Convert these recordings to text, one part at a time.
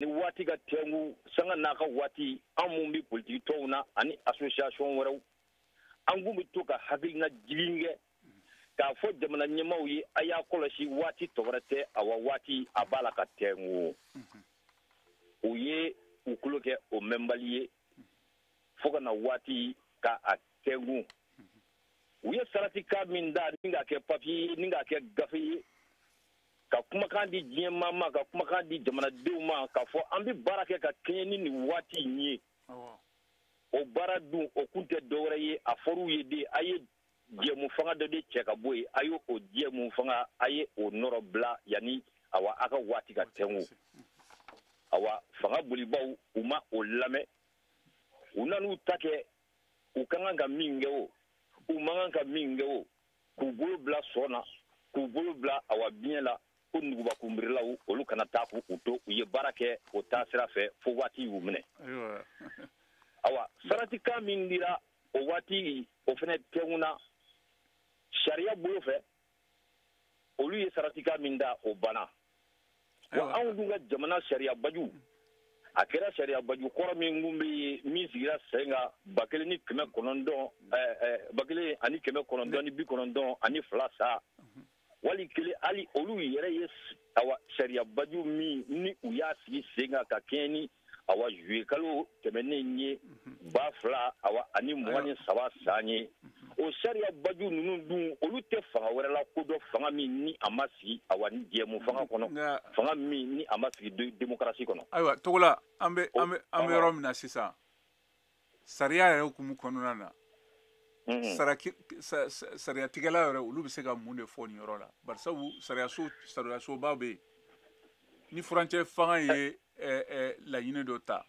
Ni waati ka tɛnku, sanga n'a ka waati, an mun bɛ politiki tɔnw na ani association wɛrɛw, an kun bɛ to ka hakilina jigin kɛ k'a fɔ jamana ɲɛmaaw ye: a y'a kɔlɔsi, waati tɔ wɛrɛ tɛ, awa, waati a b'a la ka tɛnku. U ye u tulo kɛ o mɛnbali ye fo ka na waati ka a tɛnku. U ye saratikan min da ni k'a kɛ papiye ye, ni k'a kɛ gafe ye, ka kumakan di diɲɛ maa ma, ka kumakan di jamanadenw ma, k'a fɔ an bɛ baara kɛ ka kɛɲɛ ni nin waati in ye, o baara dun, o kun tɛ dɔwɛrɛ ye. A fɔr'u ye de, a ye jɛmu fanga dɔ de cɛ ka bɔ yen, a ye o jɛmu fanga, a ye o nɔrɔ bila yanni, awa, a ka waati ka tɛnku. Awa, fanga bolibaw, u ma o lamɛn. U nan'u ta kɛ, u ka kan ka min kɛ o, u man kan ka min kɛ o, k'u bolo bila sɔn na, k'u bolo bila, awa, biɲɛ la, ko nuguba kunbirilaw, olu kana taa k'u to. U ye baara kɛ o taasira fɛ fo waati y'u minɛ. Awa, saratikan min dira o waati, o fana tɛnkunna sariya bolo fɛ. Olu ye saratikan min da, o banna wa. Anw dun ka jamana sariya baju, a kɛra sariya baju kɔrɔ min kun bɛ yen, min sigira sen kan 1900, 1992 sa wali kelen, hali olu yɛrɛ ye, awa, sariya baju min ni u y'a sigi sen kan ka kɛɲɛ ni, awa, juillet kalo tɛmɛnen ye, 2023 san ye, o sariya baju ninnu dun, olu tɛ fanga wɛrɛ la ko dɔn, fanga min ni a ma sigi, awa, ni jɛmu fanga kɔnɔ, fanga min ni a ma sigi démocratie kɔnɔ. Ayiwa, Togola, an bɛ yɔrɔ min na sisan, sariya yɛrɛ hukumu kɔnɔna na, sariyatigɛla yɛrɛ, olu bɛ se ka mun de fɔ nin yɔrɔ la? Barisabu sariyasoba bɛ yen. Ni furancɛ fanga ye laɲini dɔ ta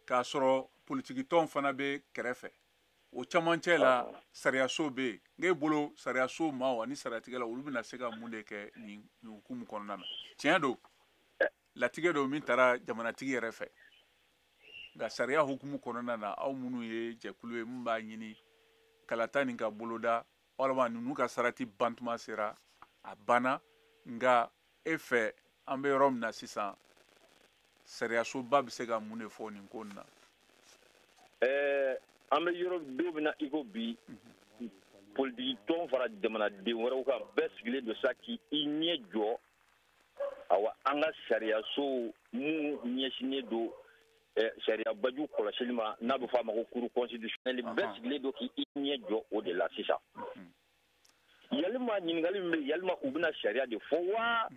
k'a sɔrɔ politikitɔn fana bɛ kɛrɛfɛ, o camancɛ la, sariyaso bɛ yen. N'e bolo, sariyaso maaw ani sariyatigɛla, olu bɛna se ka mun de kɛ nin hukumu kɔnɔna na? Tiɲɛ don, latigɛ don min taara jamanatigi yɛrɛ fɛ, nka sariya hukumu kɔnɔna na, aw minnu ye jɛkulu ye min b'a ɲini kalata nin ka boloda, walima ninnu ka sarati bantuma sera, a banna, nka e fɛ, an bɛ yɔrɔ min na sisan, sariyasoba bɛ se ka mun de fɔ nin ko in na? An bɛ yɔrɔ don min na i ko bi, politiki tɔn fara jamanaden wɛrɛw kan, bɛɛ sigilen don sa k'i ɲɛ jɔ, awa, an ka sariyaso mun ɲɛsinnen don sariya baju kɔlɔsili ma, n'a bɛ fɔ a ma ko Cour constitutionnelle, bɛɛ sigilen don k'i ɲɛ jɔ o de la sisan. Yalima, ɲininkali min bɛ, yalima u bɛna sariya de fɔ wa?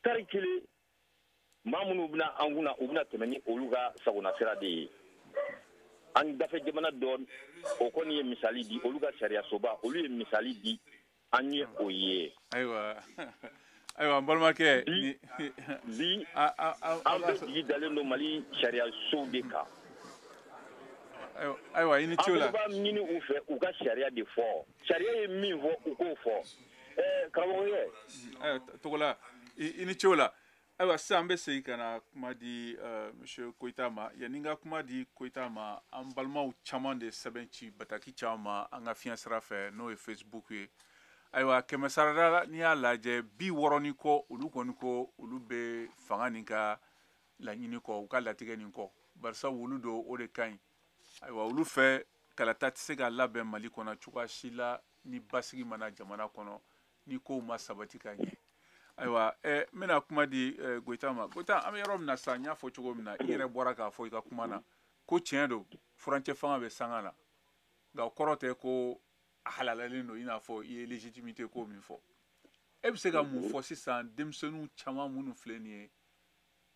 Tari kelen, maa minnu bɛna an kunna, u bɛna tɛmɛ ni olu ka sagona sira de ye. An dafɛ jamana dɔ, o kɔni ye misali di, olu ka sariyasoba, olu ye misali di an ye, o ye. Ayiwa, n balimakɛ. Bi bi, an bɛ jigi dalen don Mali sariyasow de kan. Ayiwa, i ni ce o la. An b'a ɲini u fɛ, u ka sariya de fɔ, sariya ye min fɔ, u k'o fɔ, karamɔgɔkɛ. Ayiwa, Togola, i ni ce o la. Ayiwa, sisan an bɛ segin ka na kuma di monsieur Koyita ma. Yanni n ka kuma di Koyita ma, an balimaw caman de sɛbɛn ci, bataki caman ma an ka fiɲɛ sira fɛ, n'o ye Facebook ye. Ayiwa, kɛmɛ sarada la, n'i y'a lajɛ, 60 ni kɔ, olu kɔni ko olu bɛ fanga nin ka laɲini kɔ, u ka latigɛ nin kɔ, barisabu olu don, o de ka ɲi. Ayiwa, olu fɛ, kalata tɛ se ka labɛn Mali kɔnɔ cogoya si la ni basigi mana jamana kɔnɔ, ni kow ma sabati ka ɲɛ. Ayiwa, n bɛna kuma di Goyita ma. Goyita, an bɛ yɔrɔ min na sisan, n y'a fɔ cogo min na, i yɛrɛ bɔra k'a fɔ i ka kuma na ko tiɲɛ don, furancɛ fanga bɛ sanga na, nka o kɔrɔ tɛ ko a halalalen don, i n'a fɔ i ye légitimité ko min fɔ. E bɛ se ka mun fɔ sisan denmisɛnninw caman minnu filɛ nin ye,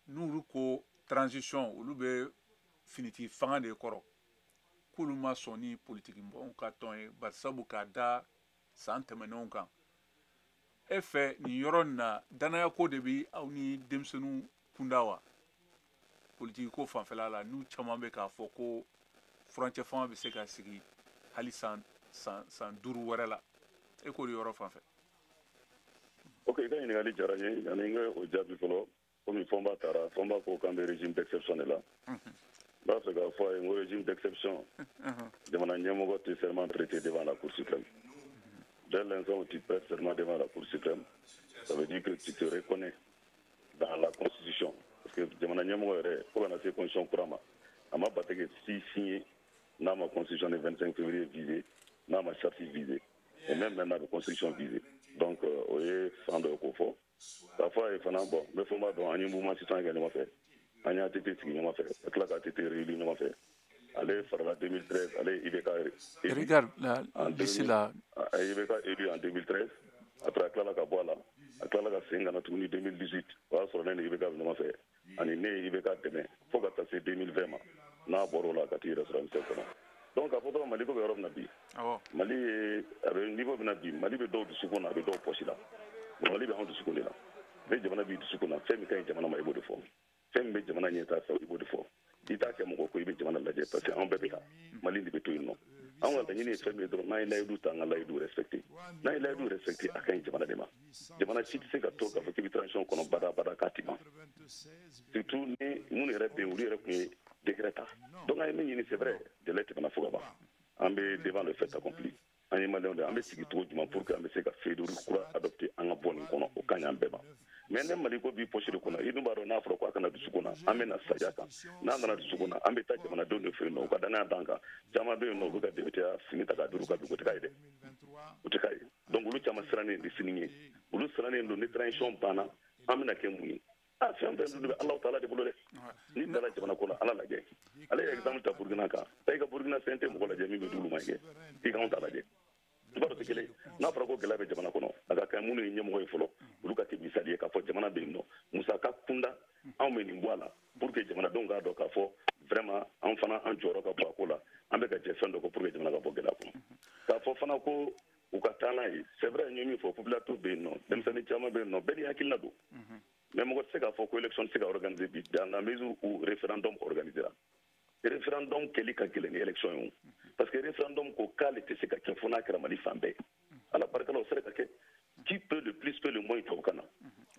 n'olu ko transition, olu bɛ finitigi fanga de kɔrɔ, k'olu ma sɔn ni politiki mɔgɔw ka tɔn ye, barisabu k'a da san tɛmɛnenw kan? E fɛ, nin yɔrɔ nin na, danayako de bɛ aw ni denmisɛnninw kunda wa, politiki ko fanfɛla la, n'u caman bɛ k'a fɔ ko furancɛ fanga bɛ se ka sigi hali san 5 wɛrɛ la, e k'o de yɔrɔ fan fɛ? Ok, i ka ɲininkali diyara n ye. Yanni n ka o jaabi fɔlɔ, komi Fɔnba taara, Fɔnba ko k'an bɛ régime d'exception de la, n b'a fɛ k'a fɔ a ye n ko régime d'exception, jamana ɲɛmɔgɔ tɛ serment prêter devant la Cour suprême. Dès l'instant où tu prêtes serment devant la Cour suprême, ça veut dire que tu te reconnais dans la Constitution. Jamana ɲɛmɔgɔ yɛrɛ, fo ka na se constitution kura ma, a ma bataki si signé n'a ma constitution du 25 février visé, n'a ma charte visé, et même maintenant a bɛ constitution visé. Donc o ye fan dɔ ye k'o fɔ. K'a fɔ a ye fana, bon, n bɛ fɔ n b'a dɔn, an ye mouvement citoyen kɛ ɲɔgɔn fɛ, an ye ATT sigi ɲɔgɔn fɛ, ka tila ka ATT réélu ɲɔgɔn fɛ. Ale farala 2013, ale ye IBK élu. Regarde là, en d'ici 2000 là. A ye IBK élu en 2013. Après, a tilala ka bɔ a la, a tilala ka segin ka na tuguni 2018. O y'a sɔrɔ ne ni IBK bɛ ɲɔgɔn fɛ, ani ne ye IBK dɛmɛ fo ka taa se 2020 ma. N'a bɔr'o la ka t'i yɛrɛ sɔrɔ M5 kɔnɔ. Donc k'a fɔ dɔrɔn, Mali ko bɛ yɔrɔ min na bi, Mali ye, a bɛ niveau min na bi, Mali bɛ dɔw dusukun na, a bɛ dɔw poche la. Mali bɛ anw dusukun de la. Ni jamana b'i dusukun na, fɛn min ka ɲi jamana ma, i b'o de fɔ. Fɛn min bɛ jamana ɲɛtaa fɛ, i b'o de fɔ. I t'a kɛ mɔgɔ ko, i bɛ jamana lajɛ, parce que anw bɛɛ bɛ taa, Mali de bɛ to yen nɔ. Anw ka laɲini ye fɛn min ye dɔrɔn, n'an ye layidu ta, an ka layidu respecté. N'an ye layidu respecté, a ka ɲi jamana de ma. Jamana si tɛ se ka to k'a fɔ k'i bɛ transition kɔnɔ bada bada k'a ti ban, surtout ni minnu yɛrɛ bɛ yen, olu yɛrɛ tun ye décret ta. Donc an ye min ɲini, c'est vrai, délai tɛmɛna fo ka ban, an bɛ devant le fait accompli. An ye Maliyɛnw de, an bɛ sigi cogo jumɛn pour que an bɛ se ka feuille de route kura adopté, an ka bɔ nin kɔnɔ? O ka ɲi an bɛɛ ma. Mais ne Mali ko b'i poche de kɔnɔ, i dun b'a dɔn, n'a fɔra ko a kana dusukun na, an bɛ na sariya kan. N'a nana dusukun na, an bɛ taa jamanadenw de fɛ yen nɔ, u ka danaya d'an kan. Caman bɛ yen nɔ, u bɛ ka député fini ta k'a d'u ka dugu, o tɛ k'a ye dɛ, o tɛ k'a ye. Donc olu caman sirannen ni sini ye, olu sirannen don ni transition banna, an bɛna kɛ mun ye? A fɛn fɛn dun bɛ Alahu taala de bolo dɛ. N'i dara jamana ko la, Ala lajɛ. Ale ye exemple ta Burukina kan. Taa i ka Burukina CNT mɔgɔ lajɛ min bɛ d'olu ma kɛ, i k'anw ta lajɛ, i b'a dɔn tɛ kelen. N'a fɔra ko gɛlɛya bɛ jamana kɔnɔ, a ka kan minnu ye ɲɛmɔgɔ ye fɔlɔ, olu ka kɛ misali ye k'a fɔ jamana bɛ yen nɔ, musaka kunda, anw bɛ nin bɔ a la pour que jamanadenw k'a dɔn k'a fɔ vraiment an fana, an jɔyɔrɔ ka bon a ko la, an bɛ ka jɛ fɛn dɔ kɔ pour que jamana ka bɔ gɛlɛya kɔnɔ. K'a fɔ fana ko u ka taa n'a ye, c'est vrai, n ye min fɔ, population bɛ yen nɔ, denmisɛnnin caman bɛ yen nɔ, bɛɛ n'i hakilina don. Mais mɔgɔ tɛ se k'a fɔ ko élection tɛ se ka organiser bi, dans la mesure où référendum organisera. Référendum kɛli ka gɛlɛn ni élection ye o, parce que référendum ko k'ale tɛ se ka kɛ fo n'a kɛra Mali fan bɛɛ. Ala barika la, o sera ka kɛ. Qui peut le plus peut le moins tubabukan na.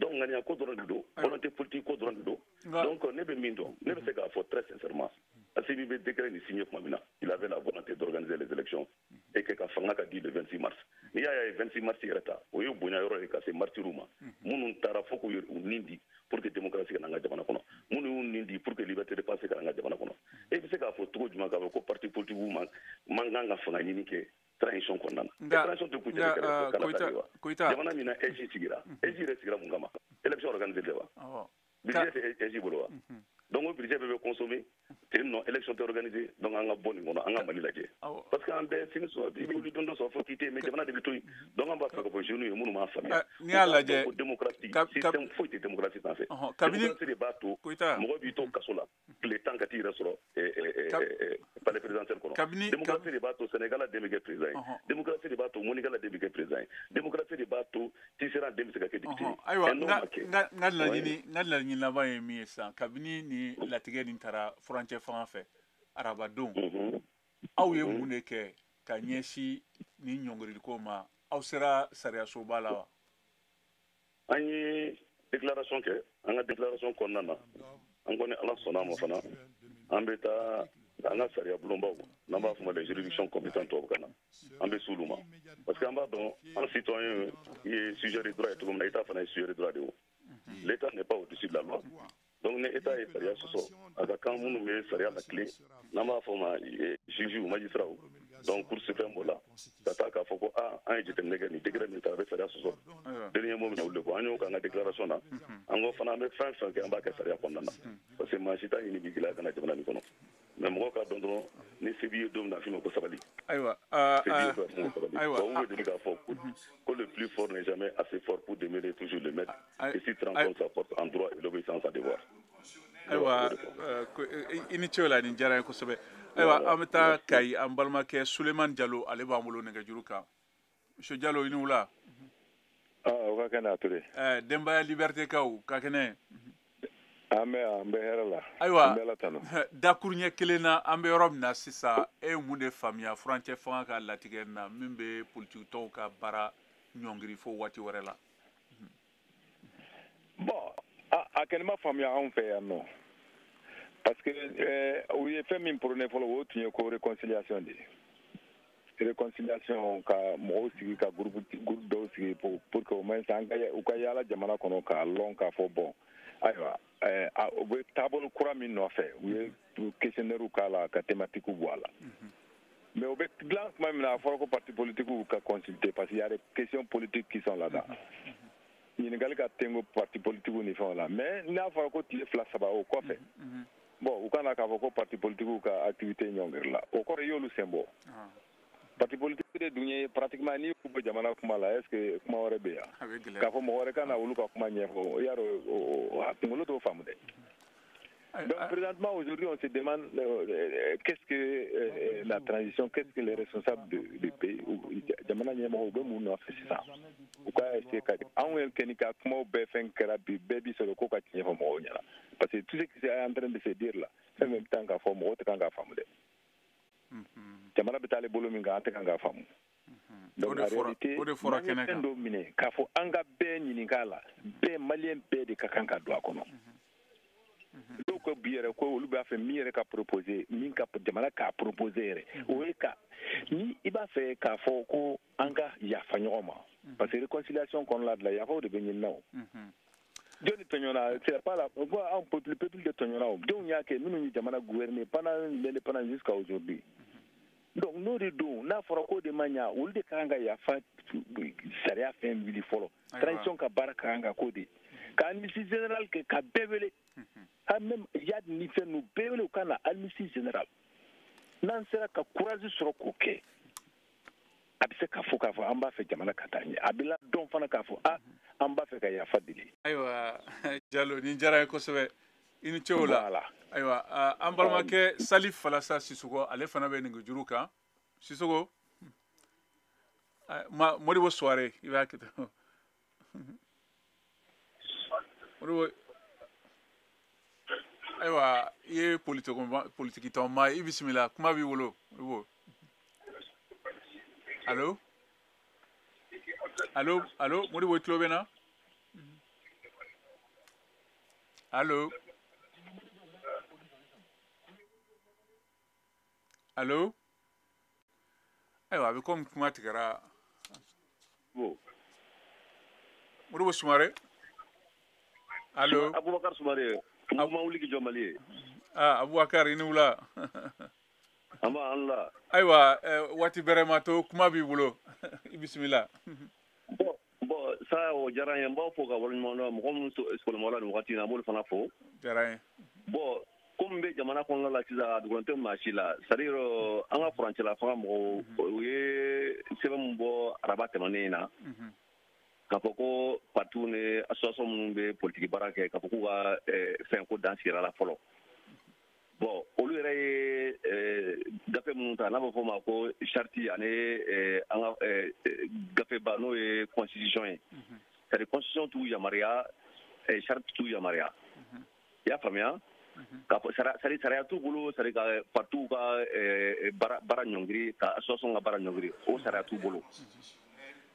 Donc ŋaniya ko dɔrɔn de don, volonté politique ko dɔrɔn de don. Donc ne bɛ min dɔn, ne bɛ se k'a fɔ très sincèrement, Assimi bɛ décret nin signé tuma min na, il avait la volonté d'organiser les élections et que ka fanga ka di le 26 mars. N'i y'a ye 26 mars yɛrɛ ta, o ye bonya yɔrɔ ye ka se martyrs ma, minnu taara fo k'u nin di pour que démocratie ka na an ka jamana kɔnɔ, minnu y'u nin di pour que liberté de pensée ka na an ka jamana kɔnɔ. E bɛ se k'a fɔ cogo jumɛn k'a fɔ ko parti politique man man kan ka fanga ɲini kɛ transition kɔnɔna na? Transition tɛ kun jɛ kɛrɛfɛ kala ta de wa? Jamana min na AIGE sigira, AIGE yɛrɛ sigira mun kama? Élection organisée tɛ wa? Budget tɛ AIGE bolo wa? Donc o budget bɛɛ bɛ consommer ten nɔ, élection tɛ organisée. Donc an ka bɔ nin kɔnɔ, an ka Mali lajɛ, parce que an bɛɛ sini sɔrɔ, i bɛ wuli don dɔ sɔrɔ fo k'i tɛ yen, mais jamana de bɛ to yen. Donc an b'a fɛ ka fɔ jeunes ye minnu m'a faamuya, n'i y'a lajɛ ko démocratie, système foyi tɛ démocratie sanfɛ. Démocratie de b'a to mɔgɔ b'i to kaso la tile 10 ka t'i yɛrɛ sɔrɔ palais présidentiel kɔnɔ. Démocratie de b'a to Sénégal den bɛ kɛ président ye. Démocratie de b'a to Monikala den bɛ kɛ président ye. Démocratie de b'a to Tisserand den bɛ se ka kɛ député ye. Ayiwa, n ka laɲini laban ye min ye sisan, kabini ni latigɛ nin taara furancɛ fanga fɛ arabadon, aw ye mun de kɛ ka ɲɛsin ni ɲɔngiriliko ma? Aw sera sariyasoba la wa? An ye déclaration kɛ. An ka déclaration kɔnɔna na, an kɔni, Ala sɔnna a ma fana, an bɛ taa an ka sariya bulonbaw, n'an b'a fɔ ma les juridictions compétentes tubabukan na, an bɛ s'olu ma, parce que an b'a dɔn, an citoyen ye sujet de droit ye cogo min na, État fana ye sujet de droit de ye. O l'État n'est pas au-dessus de la loi. Donc ni État ye sariya sɔsɔ, a ka kan minnu bɛ sariya latilen, n'an b'a fɔ ma juge ou magistrat, donc Cour suprême b'o la, ka taa k'a fɔ ko aa, an ye jateminɛ kɛ, nin décret min ta, a bɛ sariya sɔsɔ. Dernier mot min na, olu de ko an y'o k'an ka déclaration na. An ko fana, an bɛ fɛn fɛn kɛ, an b'a kɛ sariya kɔnɔna na, parce que maa si t'a ɲini k'i gɛlɛya ka na jamana nin kɔnɔ. Mais mɔgɔw k'a dɔn dɔrɔn, ni se b'i ye don min na, a f'i ma ko sabali. Se b'i ye, a f'i ma ko sabali. Bon, u bɛ deli k'a fɔ ko le plus fort n'est jamais assez fort pour demeurer toujours le maître et s'il te rencontre sa force en droit et l'obéissance en devoir. Ayiwa, i ni ce o la, nin diyara n ye kosɛbɛ. Ayiwa, an bɛ taa Kayi, an balimakɛ Sulemani Jalo, ale b'an bolo nɛgɛjuru kan. Monsieur Jalo, i ni wula. O ka kɛnɛ, a Ture. Denbaya Liberté kaw ka kɛnɛ? An bɛ hɛrɛ la. Ayiwa, an bɛ Ala tanu. Dakuruɲɛ kelen na, an bɛ yɔrɔ min na sisan, e ye mun de faamuya furancɛ fanga ka latigɛ na min bɛ politiki tɔnw ka baara ɲɔngiri fo waati wɛrɛ la? Bon, a kɛni ma faamuya anw fɛ yan nɔ, parce que u ye fɛn min prôné fɔlɔ, o tun ye ko réconciliation de ye, réconciliation, ka mɔgɔw sigi, ka groupe dɔw sigi pour que au moins an ka u ka yaala jamana kɔnɔ k'a lɔn k'a fɔ bon, Ayiwa, u bɛ taabolo kura min nɔfɛ, u ye questionnaire k'a la ka thématique bɔ a la. Mais u bɛ dilan tuma min na, a fɔra ko parti politique ka consulter parce qu'il y a des questions politiques qui sont là-dedans. Ɲininkali ka tengo parti politique ni fɛnw la. Mais n'a fɔra ko tile 2 3 o kɔfɛ, bon, u kana k'a fɔ ko parti politique ka activité ɲɔngiri la, o kɔrɔ i y'olu sen bɔ. Parti politique de dun ye pratiquement n'i y'u bɔ jamana kuma la, est ce que kuma wɛrɛ bɛ yan k'a fɔ mɔgɔ wɛrɛ ka na olu ka kuma ɲɛfɔ? I y'a dɔn, kunkolo t'o faamu dɛ. Donc présentement, aujourd'hui, on se demande qu'est-ce que la transition, qu'est-ce que les responsables du pays, jamana ɲɛmɔgɔw bɛ mun nɔfɛ sisan? U ka essayer ka anw yɛrɛ kɛ ni ka kumaw bɛɛ fɛn kɛra bi, bɛɛ bi sɔrɔ ko ka tiɲɛ fɔ mɔgɔw ɲɛna, parce que tout ce qui est en train de se dire là, fɛn fɛn bɛ taa k'a fɔ, mɔgɔw tɛ kan k'a faamu dɛ. Jamana bɛ taale bolo min kan, an tɛ kan k'a faamu. Donc en réalité, n'an ye fɛn dɔ minɛ k'a fɔ an ka bɛɛ ɲininka a la, bɛɛ, maliyɛn bɛɛ de ka kan ka don a kɔnɔ. Dɔw ko bi yɛrɛ ko olu b'a fɛ min yɛrɛ ka proposer, min ka jamana k'a proposer yɛrɛ, o ye ka ni i b'a fɛ k'a fɔ ko an ka yafa ɲɔgɔn ma, parce que réconciliation kɔnɔna de la, yafaw de bɛ ɲini na. O jɔnni tɔɲɔna? C'est pas la anw peuple de tɔɲɔna. O denw y'a kɛ minnu ye jamana gouverner pendant l'indépendance jusqu'à aujourd'hui. Donc n'o de don, n'a fɔra k'o de ma ɲa, olu de ka kan ka yafa. Sariya fɛn wuli fɔlɔ, transition ka baara ka kan ka k'o de ka amnistie générale kɛ, ka bɛɛ wele, même Iyad ni fɛn ninnu bɛɛ wele, u ka na amnistie générale. N'an sera ka courage sɔrɔ k'o kɛ, a bɛ se ka fɔ k'a fɔ an b'a fɛ jamana ka taa ɲɛ, a bɛ ladɔn fana k'a fɔ a an b'a fɛ ka yafa deli. Ayiwa Jalo, nin diyara n ye kosɛbɛ, i ni ce o la. Ayiwa, an balimakɛ Salif Falasa Sisoko, ale fana bɛ nɛgɛjuru kan. Sisoko, Modibo Suware, i b'a kɛ tan. Modibo, ayiwa, i ye politiki tɔnba ye, i bisimila, kuma b'i bolo Modibo. Allo, allo, allo, Modibo, i tulo bɛ n na? Allo, allo. Ayiwa, a bɛ komi kuma tigɛra. Modibo Sumare, allo. Abubakar Sumare, mouvement wuli k'i jɔ Mali ye. Ah, Abubakar, i ni wula. An b'a an la. Ayiwa, waati bɛrɛ ma to, kuma b'i bolo, i bisimila. Bon, sa o diyara n ye, n b'aw fo ka waleɲuman dɔn, mɔgɔ minnu sɔgɔma la nin wagati in na, an b'olu fana fo. Diyara n ye. Bon, komi bɛ jamana kɔnɔna la sisan, a dogolen tɛ maa si la, c'est à dire an ka furancɛla fanga mɔgɔw, u ye sɛbɛn min bɔ araba tɛmɛnen in na, k'a fɔ ko partiw ni association minnu bɛ politiki baara kɛ, k'a fɔ k'u ka fɛn ko dan sigira la fɔlɔ. Bon, olu yɛrɛ ye gafe minnu ta, n'a bɛ fɔ o ma ko charte, ani an ka gafeba n'o ye constitution ye, c'est à dire constitution t'u yamaruya, charte t'u yamaruya, i y'a faamuya, k'a fɔ c'est à dire sariya t'u bolo, c'est à dire ka partiw ka baara ɲɔngiri, ka association ka baara ɲɔngiri, o sariya t'u bolo.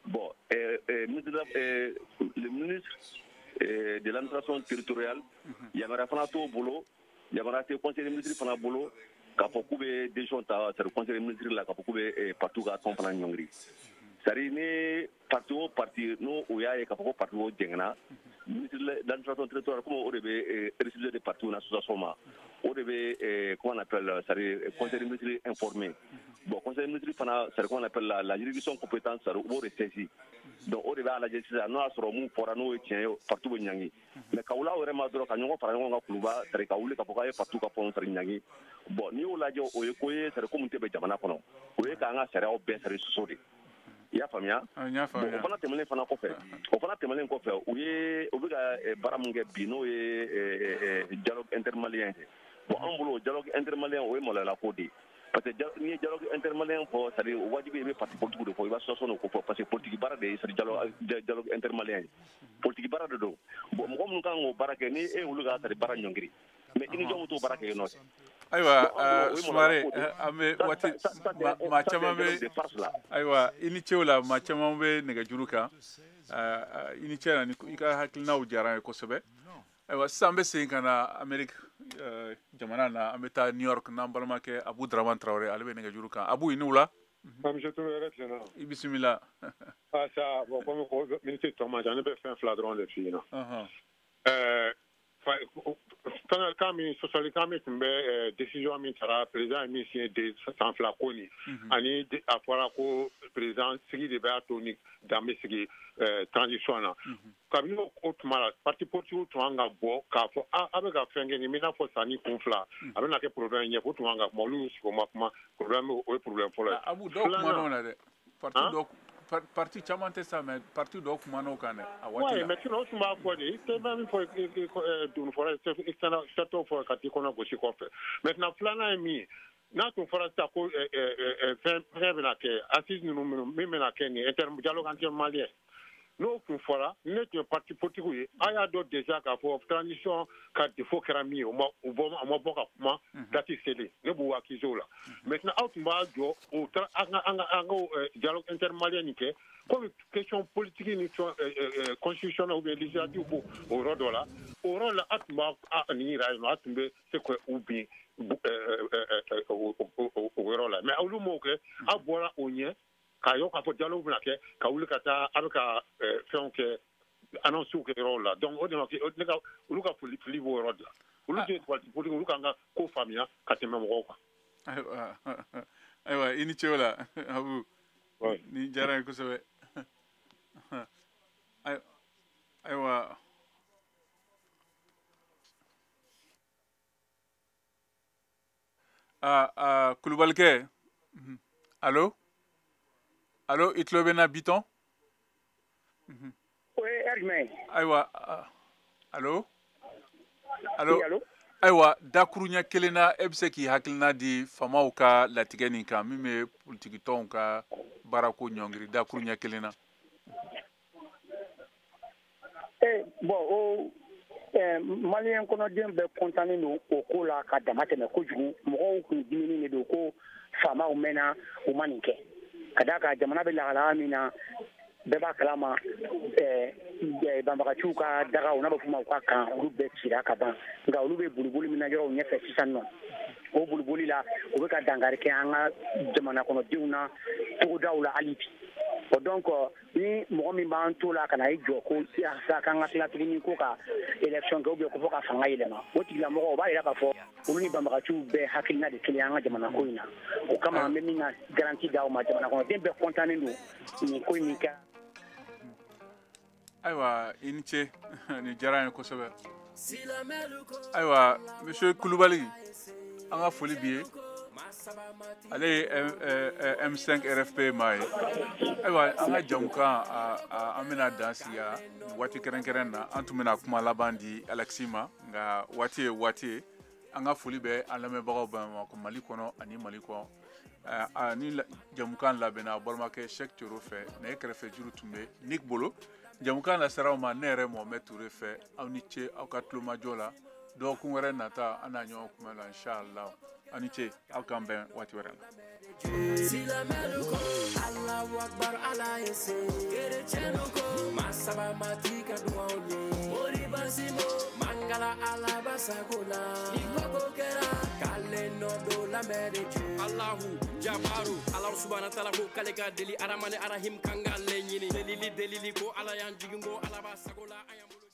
Bon, le ministre de l'administration territoriale, yamaruya fana t'o bolo, yamaruya tɛ conseil des ministres fana bolo k'a fɔ k'u bɛ décision ta, c'est à dire conseil des ministres la, k'a fɔ k'u bɛ parti ka tɔn fana ɲɔngiri. C'est à dire ni parti o parti n'o o y'a ye k'a fɔ ko parti o jɛngɛnna, ministre de l'administration territoriale, comme o de bɛ récépissé de parti ni association ma, o de bɛ, comment on appelle, c'est à dire conseil des ministres informé. Bon, conseil des ministres fana, c'est à dire comment on appelle, la juridiction compétente, c'est à dire u b'o de saisi. Donc o de b'a lajɛ sisan n'o y'a sɔrɔ mun fɔra n'o ye tiɲɛ ye, parti bɛ ɲangi. Mais ka wuli aw yɛrɛ ma dɔrɔn ka ɲɔgɔn fara ɲɔgɔn kan kuluba, c'est à dire ka wuli k'a fɔ k'a ye parti ka fɛnw, c'est à dire ɲangi. Bon, n'i y'o lajɛ, o ye ko ye, c'est à dire ko mun tɛ bɛn jamana kɔnɔ, o ye k'an ka sariyaw bɛɛ, c'est à dire sɔsɔ de. I y'a faamuya? Bon, o fana tɛmɛnen kɔfɛ, u ye u bɛ ka baara mun kɛ bi, n'o ye dialogue intermalien ye. Bon, an bolo, dialogue intermalien, o ye maloyala ko de ye, parce que n'i ye dialogue intermalien fɔ, c'est à dire wajibi i bɛ parti politique de fɔ, i b'a association de ko fɔ, parce que politique baara de ye, c'est à dire dialogue intermalien ye politique baara de don. Bon, mɔgɔ minnu kan k'o baara kɛ, ni e y'olu ka, c'est à dire baara ɲɔngiri, mais i ni jɔn bɛ t'o baara kɛ yen nɔ? Ayiwa Sumare, an bɛ waati maa caman bɛ. Ayiwa, i ni ce o la, maa caman bɛ nɛgɛjuru kan. I ni ce na, i ka hakilinaw diyara n ye kosɛbɛ. Ayiwa, sisan an bɛ segin ka na Amérique jamana na, an bɛ taa New York n'an balimakɛ Abu Dramane Traoré, ale bɛ nɛgɛjuru kan. Abu, i ni wula. Monsieur Touré, yɛrɛ tilenna. I bisimila. Ah ça, bon, comme ko minute tɔ man ca, ne bɛ fɛn fila dɔrɔn de f'i ɲɛna. Fɛn min sɔsɔlikan min tun bɛ décision min tara président ye min signé de san 2 ko nin, ani a fɔra ko président sigi de b'a to ni dan bɛ sigi transition na. Kabini o tuma la, parti politique tun kan ka bɔ k'a fɔ a bɛ ka fɛn kɛ nin bɛ n'a fɔ san ni kun 2, a bɛna kɛ problème ɲɛfɔ. O tun kan ka kuma, olu y'u sigi o ma kuma. Problème o ye problème fɔlɔ ye. Abu, dɔw kumana o la dɛ. Parti dɔw, parti caman tɛ sa, mais parti dɔw kumana o kan dɛ a waati la. Mais sinon o tun b'a fɔ de, i tɛ min fɔ doni fɔra, i tɛ fɔ ka t'i kɔnɔ gosi kɔfɛ. Maintenant filanan ye min ye, n'a tun fɔra sisan ko fɛn bɛna kɛ assise ninnu min bɛna kɛ nin dialogue intermalien, n'o tun fɔra, ne tun ye parti politique ye, a y'a dɔn déjà k'a fɔ transition ka défaut kɛra min ye, o ma bɔ ka kuma date selen, ne b'u accuser o la. Maintenant aw tun b'a jɔ o an ka dialogue intermalien nin kɛ comme question politique ni constitutionnelle ou bien législative b'o o yɔrɔ dɔ la, o yɔrɔ la a tun b'a nin yira yen nɔ, a tun bɛ se ka u bin o yɔrɔ la. Mais olu m'o kɛ, aw bɔra o ɲɛ k'a ye k'a fɔ dialogue bɛna kɛ, ka wuli ka taa a bɛ ka fɛnw kɛ, annonce kɛ yɔrɔw la. Donc o de ma ne ka olu ka fili b'o yɔrɔ de la. Olu tɛ parti politique, olu k'an ka ko faamuya ka tɛmɛ mɔgɔw kan. Ayiwa, i ni ce o la Abu, ni diyara n ye kosɛbɛ. Ayiwa, Kulubalikɛ, allo? Allo, i tulo bɛ n na Bitɔn? O ye heure jumɛn ye? Ayiwa, allo? Allo? Ayiwa, dakuruɲɛ kelen na, e bɛ se k'i hakilina di faamaw ka latigɛ nin kan min bɛ politikitɔnw ka baarako ɲɔngiri, dakuruɲɛ kelen na. Bon, o maliyɛn kɔnɔden bɛɛ kɔntannen don o ko la ka dama tɛmɛ kojugu. Mɔgɔw kun diminen de don ko faamaw mɛnna u ma nin kɛ. Ka d'a kan jamana bɛ lahalaya min na, bɛɛ b'a kalama, banbagaciw ka dagaw n'a bɛ f'o ma u ka kan, olu bɛɛ cira ka ban. Nka olu bɛ boliboli min na yɔrɔw ɲɛfɛ sisan nɔ, o boliboli la u bɛ ka dankari kɛ an ka jamana kɔnɔdenw na togodaw la hali bi. Bon, donc ni mɔgɔ min b'an to la ka na i jɔ ko sisan k'an ka tila tuguni ko ka élection kɛ ou bien ko fɔ ka fanga yɛlɛma, o tigilamɔgɔ o b'a yira k'a fɔ olu ni banbagaciw bɛɛ hakilina de kelen an ka jamana ko in na. O kama an bɛ min ka garantie d'aw ma, jamana kɔnɔden bɛɛ kɔntannen don nin ko in min kɛ. Ayiwa, i ni ce, nin diyara n ye kosɛbɛ. Ayiwa, monsieur Kulubali, an ka foli b'i ye. Ale ye M5 RFP maa ye. Ayiwa, an ka jamukan an bɛna dan sigi waati kɛrɛnkɛrɛn na. An tun bɛna kuma laban di Alexis ma, nka waati ye waati ye. An ka foli bɛ an lamɛnbagaw bɛɛ ma Mali kɔnɔ ani Mali kɔ. Ni jamukan labɛnna balimakɛ Cheikh Thioro fɛ, nɛgɛ kɛrɛfɛ juru tun bɛ Nick bolo. Jamukan lasera aw ma ne yɛrɛ Mohamed Touré fɛ. Aw ni ce aw ka tulomajɔ la. Dɔgɔkun wɛrɛ nata an n'a ɲɔgɔn kunbɛn la inshallah. Aw ni ce, aw k'an bɛn waati wɛrɛ la. Allahu Akbar, Allah yese Kerechenuko Masaba matika duwaye Ori basimo Mangala Allah basagola Nikoko kera Kale no do la mereje Allahu Jabaru Allah subhanahu wa ta'ala ko kale ka deli aramane arahim kanga le nyini delili delili ko Allah yan jigingo Allah basagola ayam.